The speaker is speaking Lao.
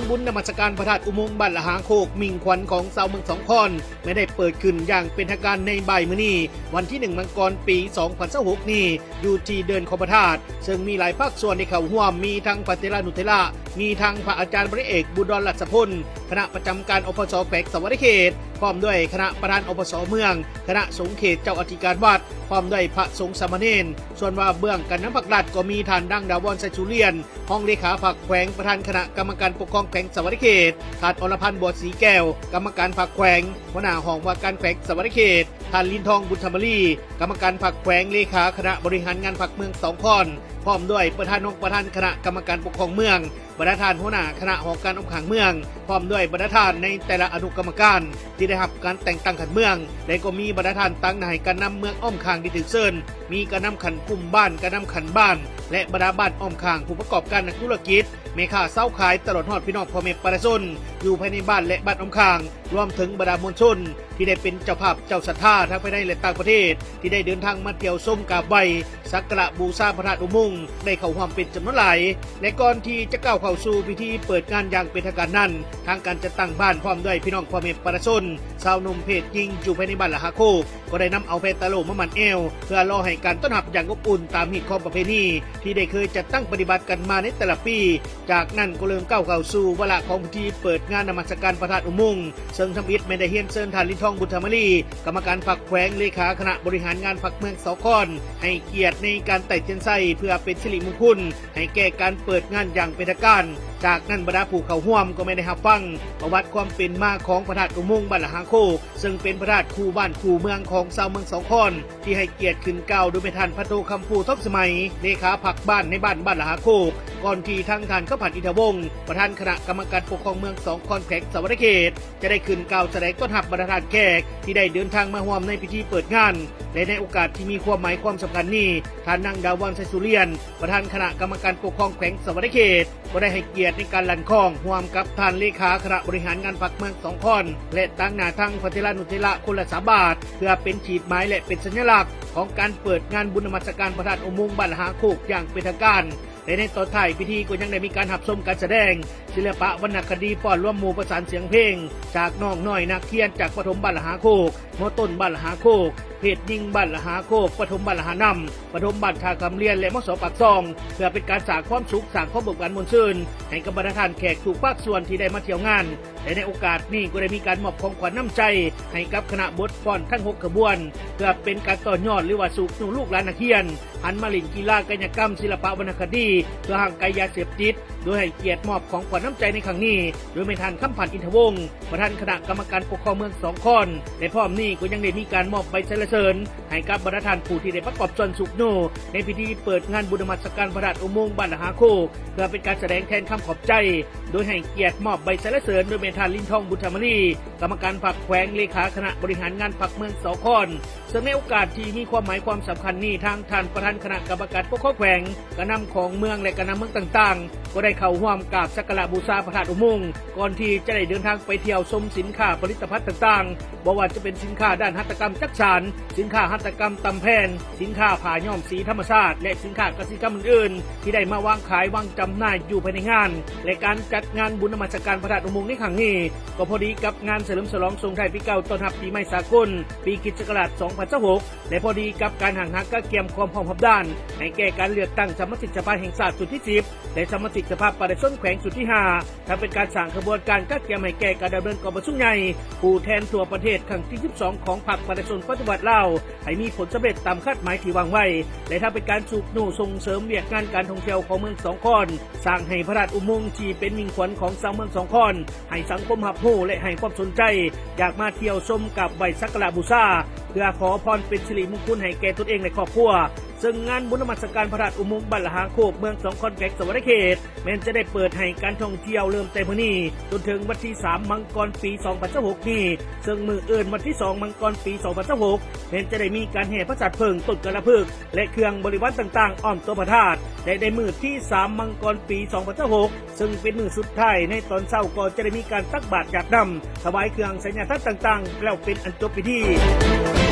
ບຸນນະມັດສະການພະທາດອຸມົງບ້ານລະຫາໂຄກ ມິ່ງຂວັນຂອງຊາວເມືອງສອງຄອນ ແມ່ນໄດ້ເປີດຂຶ້ນຢ່າງເປັນທາງການໃນບ່າຍມື້ນີ້ ວັນທີໜຶ່ງ ມັງກອນ ປີສອງພັນຊາວຫົກນີ້ ຢູ່ທີ່ເດີ່ນຂອງພະທາດ ເຊິ່ງມີຫຼາຍພາກສ່ວນໄດ້ເຂົ້າຮ່ວມ ມີທັງພະເຖລານຸເຖລະ ມີທັງພະອາຈານພະເອກ ບຸດດອນ ລັດສະພົນ ຄະນະປະຈຳການ ອປສ ແຂວງສະຫວັນນະເຂດ ພ້ອມດ້ວຍຄະນະປະທານ ອປສ ເມືອງ, ຄະນະສົງເຂດ, ເຈົ້າອະທິການວັດ ພ້ອມດ້ວຍພະສົງສາມະເນນ. ສ່ວນວ່າເບື້ອງການນຳພັກລັດ ກໍມີທ່ານ ນາງ ດາວອນ ໄຊສຸລຽນ ຮອງເລຂາພັກແຂວງ, ປະທານຄະນະກຳມະການປົກຄອງແຂວງສະຫວັນນະເຂດ, ທ່ານ ອລະພັນ ບົວສີແກ້ວ ກຳມະການພັກແຂວງ, ຫົວໜ້າຫ້ອງວ່າການແຂວງສະຫວັນນະເຂດ, ທ່ານ ລິນທອງ ບຸນທຳມະລີ ກຳມະການພັກແຂວງ, ເລຂາຄະນະບໍລິຫານງານພັກເມືອງສອງຄອນ ພ້ອມດ້ວຍປະທານ, ຮອງປະທານຄະນະກຳມະການປົກຄອງເມືອງ, ບັນດາທ່ານຫົວໜ້າຄະນະຫ້ອງການອົງຄາງເມືອງ ພ້ອມດ້ວຍບັນດາທ່ານໃນແຕ່ລະອະນຸກຳມະການ ທີ່ໄດ້ຮັບການແຕ່ງຕັ້ງຂັ້ນເມືອງ ແລະ ກໍມີບັນດາທ່ານຕາງໜ້າໃຫ້ການນຳເມືອງອ້ອມຂ້າງທີ່ຖືກເຊີນ, ມີການນຳຂັ້ນກຸ່ມບ້ານ, ການນຳຂັ້ນບ້ານ ແລະ ບັນດາບ້ານອ້ອມຂ້າງ, ຜູ້ປະກອບການ, ນັກທຸລະກິດ, ແມ່ຄ້າຊາວຂາຍ, ຕະຫຼອດຮອດພີ່ນ້ອງພໍ່ແມ່ປະຊາຊົນ ຢູ່ພາຍໃນບ້ານ ແລະ ບ້ານອ້ອມຂ້າງ, ລວມເຖິງບັນດາມວນຊົນ ທີ່ໄດ້ເປັນເຈົ້າພາບເຈົ້າສັດທາທັງພາຍໃນ ແລະ ຕ່າງປະເທດ ທີ່ໄດ້ເດີນທາງມາທ່ຽວຊົມກາບໄຫວ້ສັກກາລະບູຊາພະທາດອຸມົງ ໄດ້ເຂົ້າຮ່ວມເປັນຈຳນວນຫຼາຍ. ແລະ ກ່ອນທີ່ຈະກ້າວເຂົ້າສູ່ພິທີເປີດງານຢ່າງເປັນທາງການນັ້ນ, ທາງການຈັດຕັ້ງບ້ານ ພ້ອມດ້ວຍພີ່ນ້ອງພໍ່ແມ່ປະຊາຊົນ ຊາວໜຸ່ມເພດຍິງ ຢູ່ພາຍໃນບ້ານລະຫາໂຄກ ກໍໄດ້ນຳເອົາແພຕາໂລ່ມາໝັ້ນແອວ ເພື່ອລໍໃຫ້ການຕ້ອນຮັບຢ່າງອົບອຸ່ນຕາມຮີດຄອງປະເພນີ ທີ່ໄດ້ເຄີຍຈັດຕັ້ງປະຕິບັດກັນມາໃນແຕ່ລະປີ. ຈາກນັ້ນກໍເລີ່ມກ້າວເຂົ້າສູ່ວາລະຂອງພິທີເປີດງານນະມັດສະການພະທາດອຸມົງ ເຊິ່ງທຳອິດແມ່ນໄດ້ຮຽນເຊີນທ່ານ ລິນທອງ ບຸນທຳມະລີ ກຳມະການພັກແຂວງ, ເລຂາຄະນະບໍລິຫານງານພັກເມືອງສອງຄອນ ໃຫ້ກຽດໃນການໄຕ້ຕຽນໄຊ ເພື່ອເປັນສິລິມຸງຄຸນໃຫ້ແກ່ການເປີດງານຢ່າງເປັນທາງການ. ຈາກນັ້ນບັນດາຜູ້ເຂົ້າຮ່ວມກໍແມ່ນໄດ້ຮັບຟັງປະຫວັດຄວາມເປັນມາຂອງພະທາດອຸມົງບ້ານລະຫາໂຄກ ເຊິ່ງເປັນພະທາດຄູ່ບ້ານຄູ່ເມືອງຂອງຊາວເມືອງສອງຄອນ ທີ່ໃຫ້ກຽດຂຶ້ນກ່າວໂດຍແມ່ນທ່ານ ພັນໂທ ຄຳພູ ທອງສະໄໝ ເລຂາພັກບ້ານໃນບ້ານ ບ້ານລະຫາໂຄກ ກ່ອນທີ່ທາງທ່ານ ຄຳພັນ ອິນທະວົງ ປະທານຄະນະກຳມະການປົກຄອງເມືອງສອງຄອນ ແຂວງສະຫວັນນະເຂດ ຈະໄດ້ຂຶ້ນກ່າວສະແດງຕ້ອນຮັບບັນດາທ່ານແຂກທີ່ໄດ້ເດີນທາງມາຮ່ວມໃນພິທີເປີດງານ. ແລະ ໃນໂອກາດທີ່ມີຄວາມໝາຍຄວາມສຳຄັນນີ້, ທ່ານນາງ ດາວອນ ໄຊສຸລຽນ ປະທານຄະນະກຳມະການປົກຄອງແຂວງສະຫວັນນະເຂດ ກໍໄດ້ໃຫ້ກຽດໃນການລັ່ນຄ້ອງຮ່ວມກັບທ່ານເລຂາຄະນະບໍລິຫານງານພັກເມືອງສອງຄອນ ແລະ ຕາງໜ້າທັງພະເຖລານຸເຖລະຄົນລະສາມບາດ ເພື່ອເປັນຂີດໝາຍ ແລະ ເປັນສັນຍະລັກຂອງການເປີດງານບຸນນະມັດສະການພະທາດອຸມົງບ້ານລະຫາໂຄກຢ່າງເປັນທາງການ. ແລະ ໃນຕອນທ້າຍພິທີກໍຍັງໄດ້ມີການຮັບຊົມການສະແດງສິລະປະວັນນະຄະດີ ຟ້ອນລວມໝູ່ປະສານສຽງເພງ ຈາກນ້ອງນ້ອຍນັກຮຽນຈາກປະຖົມບ້ານລະຫາໂຄກ, ມໍຕົ້ນບ້ານລະຫາໂຄກ, ເພດຍິງບ້ານລະຫາໂຄກ, ປະຖົມບ້ານລະຫານ້ຳ, ປະຖົມບ້ານທ່າຄຳລຽນ ແລະ ມສ ປາກຊ່ອງ ເພື່ອເປັນການສ້າງຄວາມສຸກ, ສ້າງຄວາມເບີກບານມ່ວນຊື່ນໃຫ້ກັບບັນດາທ່ານແຂກທຸກພາກສ່ວນທີ່ໄດ້ມາທ່ຽວງານ. ແລະ ໃນໂອກາດນີ້ກໍໄດ້ມີການມອບຂອງຂວັນນ້ຳໃຈໃຫ້ກັບຄະນະບົດຟ້ອນທັງຫົກຂະບວນ ເພື່ອເປັນການຕໍ່ຍອດ ຫຼືວ່າຊຸກຍູ້ລູກຫຼານນັກຮຽນ ຫັນມາຫຼິ້ນກິລາກາຍະກຳ, ສິລະປະວັນນະຄະດີ ເພື່ອຫ່າງໄກຢາເສບຕິດ, ໂດຍໃຫ້ກຽດມອບຂອງຂວັນນ້ຳໃຈໃນຄັ້ງນີ້ ໂດຍແມ່ນທ່ານ ຄຳພັນ ອິນທະວົງ ປະທານຄະນະກຳມະການປົກຄອງເມືອງສອງຄອນ ແລະ ພ້ອມນີ້ກໍຍັງໄດ້ມີການມອບໃບສັນລະເສີນໃຫ້ກັບບັນດາທ່ານຜູ້ທີ່ໄດ້ປະກອບສ່ວນຊຸກຍູ້ໃນພິທີເປີດງານບຸນນະມັດສະການພະທາດອຸມົງບ້ານລະຫາໂຄກ ເພື່ອເປັນການສະແດງແທນຄຳຂອບໃຈ ໂດຍໃຫ້ກຽດມອບໃບສັນລະເສີນໂດຍແມ່ນທ່ານ ລິນທອງ ບຸນທຳມະລີ ກຳມະການພັກແຂວງ, ເລຂາຄະນະບໍລິຫານງານພັກເມືອງສອງຄອນ. ເຊິ່ງໃນໂອກາດທີ່ມີຄວາມໝາຍຄວາມສຳຄັນນີ້ ທາງທ່ານປະທານຄະນະກຳມະການປົກຄອງແຂວງ, ການນຳຂອງເມືອງ ແລະ ການນຳເມືອງຕ່າງໆ ກໍໄດ້ເຂົ້າຮ່ວມກາບສັກກາລະບູຊາພະທາດອຸມົງ ກ່ອນທີ່ຈະໄດ້ເດີນທາງໄປທ່ຽວຊົມສິນຄ້າຜະລິດຕະພັນຕ່າງໆ, ບໍ່ວ່າຈະເປັນສິນຄ້າດ້ານຫັດຖະກຳຈັກສານ, ສິນຄ້າຫັດຖະກຳຕຳແຜ່ນ, ສິນຄ້າຜ້າຍ້ອມສີທຳມະຊາດ ແລະ ສິນຄ້າກະສິກຳອື່ນໆ ທີ່ໄດ້ມາວາງຂາຍວາງຈຳໜ່າຍຢູ່ພາຍໃນງານ. ແລະ ການຈັດງານບຸນນະມັດສະການພະທາດອຸມົງໃນຄັ້ງນີ້ ກໍພໍດີກັບງານສະເຫຼີມສະຫຼອງສົ່ງທ້າຍປີເກົ່າ ຕ້ອນຮັບປີໃໝ່ສາກົນ ປີຄຣິສຕະສັກກະລາດສອງພັນຊາວຫົກ ແລະ ພໍດີກັບການຫ້າງຫາກະກຽມຄວາມພ້ອມຮອບດ້ານໃຫ້ແກ່ການເລືອກຕັ້ງສະມາຊິກສະພາແຫ່ງຊາດຊຸດທີສິບ ແລະ ສະມາຊິກສະພາປະຊາຊົນແຂວງຊຸດທີຫ້າ ທັງເປັນການສ້າງຂະບວນການກະກຽມໃຫ້ແກ່ການດຳເນີນກອງປະຊຸມໃຫຍ່ຜູ້ແທນທົ່ວປະເທດຄັ້ງທີສິບສອງ ຂອງພັກປະຊາຊົນປະຕິວັດລາວ ໃຫ້ມີຜົນສຳເລັດຕາມຄາດໝາຍທີ່ວາງໄວ້ ແລະ ທັງເປັນການຊຸກຍູ້ສົ່ງເສີມວຽກງານການທ່ອງທ່ຽວຂອງເມືອງສອງຄອນ, ສ້າງໃຫ້ພະທາດອຸມົງທີ່ເປັນມິ່ງຂວັນຂອງຊາວເມືອງສອງຄອນ ໃຫ້ສັງຄົມຮັບຮູ້ ແລະ ໃຫ້ຄວາມສົນໃຈ ຢາກມາທ່ຽວຊົມ, ກາບໄຫວ້, ສັກກາລະບູຊາ ເພື່ອຂໍພອນເປັນສິລິມຸງຄຸນໃຫ້ແກ່ຕົນເອງ ແລະ ຄອບຄົວ. ເຊິ່ງງານບຸນນະມັດສະການພະທາດອຸມົງບ້ານລະຫາໂຄກ ເມືອງສອງຄອນ ແຂວງສະຫວັນນະເຂດ ແມ່ນຈະໄດ້ເປີດໃຫ້ການທ່ອງທ່ຽວເລີ່ມແຕ່ມື້ນີ້ຈົນເຖິງວັນທີສາມ ມັງກອນ ປີສອງພັນຊາວຫົກນີ້, ເຊິ່ງມື້ອື່ນ ວັນທີສອງ ມັງກອນ ປີສອງພັນຊາວຫົກ ແມ່ນຈະໄດ້ມີການແຫ່ພະສາດເຜິ້ງ, ຕົ້ນກາລະພຶກ ແລະ ເຄື່ອງບໍລິວານຕ່າງໆອ້ອມຕົວພະທາດ ແລະ ໃນມື້ທີສາມ ມັງກອນ ປີສອງພັນຊາວຫົກ ເຊິ່ງເປັນມື້ສຸດທ້າຍ ໃນຕອນເຊົ້າກໍຈະໄດ້ມີການຕັກບາດຢາດນ້ຳ, ຖວາຍເຄື່ອງໄສຍະທານຕ່າງໆ ແລ້ວເປັນອັນຈົບພິທີ.